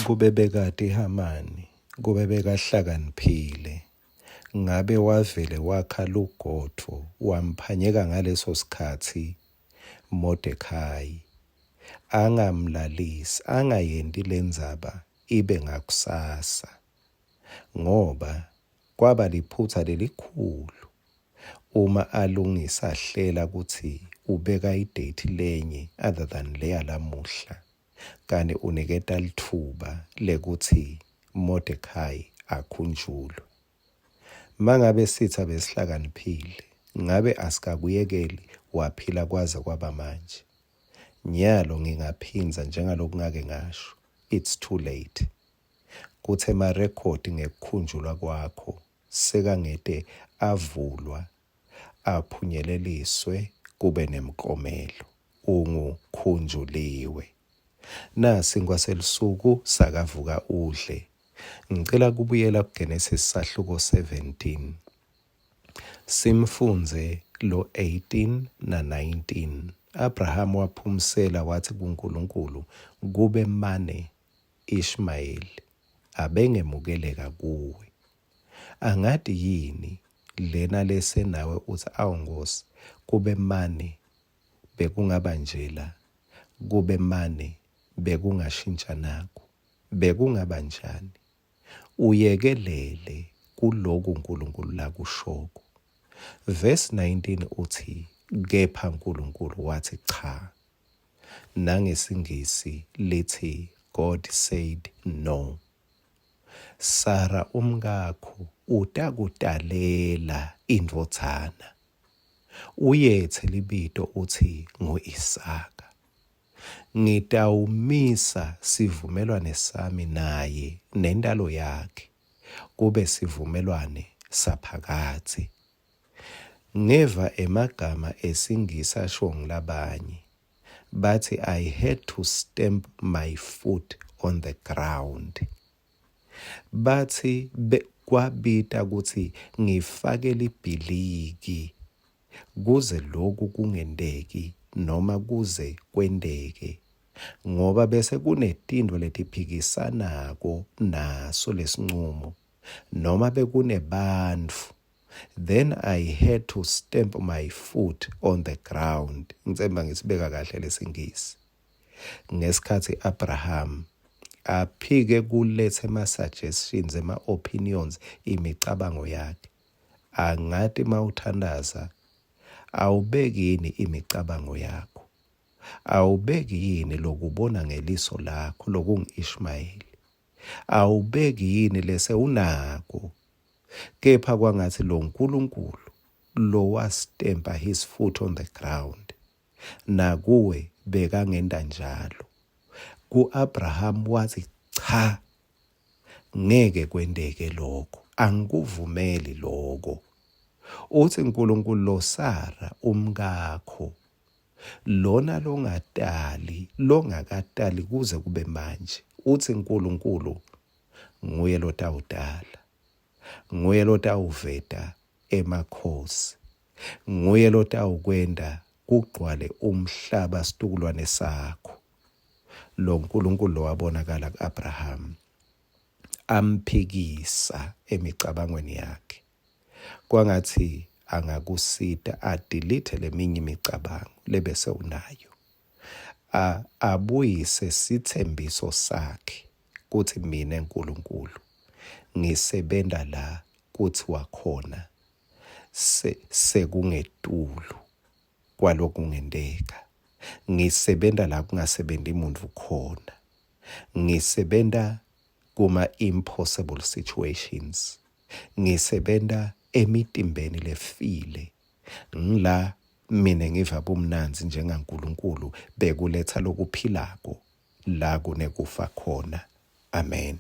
Kube bekati Hamani, kube bekahlakaniphile, ngabe wavele wakha lugodvo wamphanyeka ngaleso sikhatsi Modekhayi, angamlalisi, angayenti lendzaba ibe ngakusasa, ngoba kwaba liphutsa lelikhulu uma alungisa ahlela kutsi ubeka i-date lenye other than leya lamuhla, kani uniketa litfuba lekutsi Modekhayi akhunjulwe. Mangabe sitsa besihlakaniphile, ngabe asikakuyekeli waphila kwaze kwaba manje. Nyalo ngingaphindza njengaloku ngake ngasho, it's too late. Kutsi emarekhodi ngekukhunjulwa kwakho sekangete avulwa aphunyeleliswe kube nemklomelo. Ungukhunjuliwe. Nasi selusuku sakavuka udle. Ngicela kubuyela kuGenesis sahluko 17. Simfundze lo 18 na 19. Abraham waphumsela wathi kuNkulunkulu, kube mane Ishmayeli abengemukeleka kuwe. Angati yini lena lesenawe utsi, awu Nkosi, kube mane bekungaba nje la, kube mane bekungashintsha naku, bekungaba njani? Uyekelele kuloku uNkulunkulu lakushoko. Verse 19 uthi, kepha uNkulunkulu wathi cha. NangesiNgisi lithi God said no. Sara umkakho utakutalela indvodzana, uyethe libito uthi ngu-Isaka. Ngitawumisa sivumelwane sami naye nentalo yakhe, kube sivumelwane saphakadze. Ngeva emagama esiNgisi ashiwo ngulabanye, bathi I had to stamp my foot on the ground. Bathi kwabita kutsi ngifake libhiliki kuze loku kungenteki noma kuze kwenteke, ngoba bese kunetintfo letiphikisanako naso lesincumo, noma bekunebantfu. Then I had to stamp my foot on the ground. Ngitsemba ngisibeka kahle lesingisi. Ngesikhatsi Abraham aphike kuletha ema-suggestions, ema-opinions, imicabango yakhe. Angati mawuthandaza awubeki yini imicabango yakho? Awubeki yini lokubona ngeliso lakho lokungu-Ishmayeli? Awubeki yini lese unako? Kepha kwangatsi lo Nkulunkulu lowastempa his foot on the ground nakuwe bekangenta njalo. Ku-Abraham wathi cha, ngeke kwenteke lokho, angikuvumeli lokho. Uthi uNkulunkulu lo Sara umkakho lona longatali longakatali kuze kube manje, uthi uNkulunkulu nguye lotawutala, nguye lotawuveta emakhosi, nguye lotawukwenta kugcwale umhlaba situkulwane sakho. Lo Nkulunkulu lowabonakala ku-Abraham amphikisa emicabangweni yakhe, kwangatsi angakusita adelete leminye imicabango lebese unayo, abuyise sitsembiso sakhe kutsi mina Nkulunkulu ngisebenta la kutsiwa khona sekungetulu kwalokungenteka. Ngisebenta la kungasebenti muntfu khona. Ngisebenta kuma-impossible situations. Ngisebenta emitimbeni lefile. Ngila mina ngiva bumnandzi njengaNkulunkulu bekuletsa lokuphilako la kunekufa khona. Amen.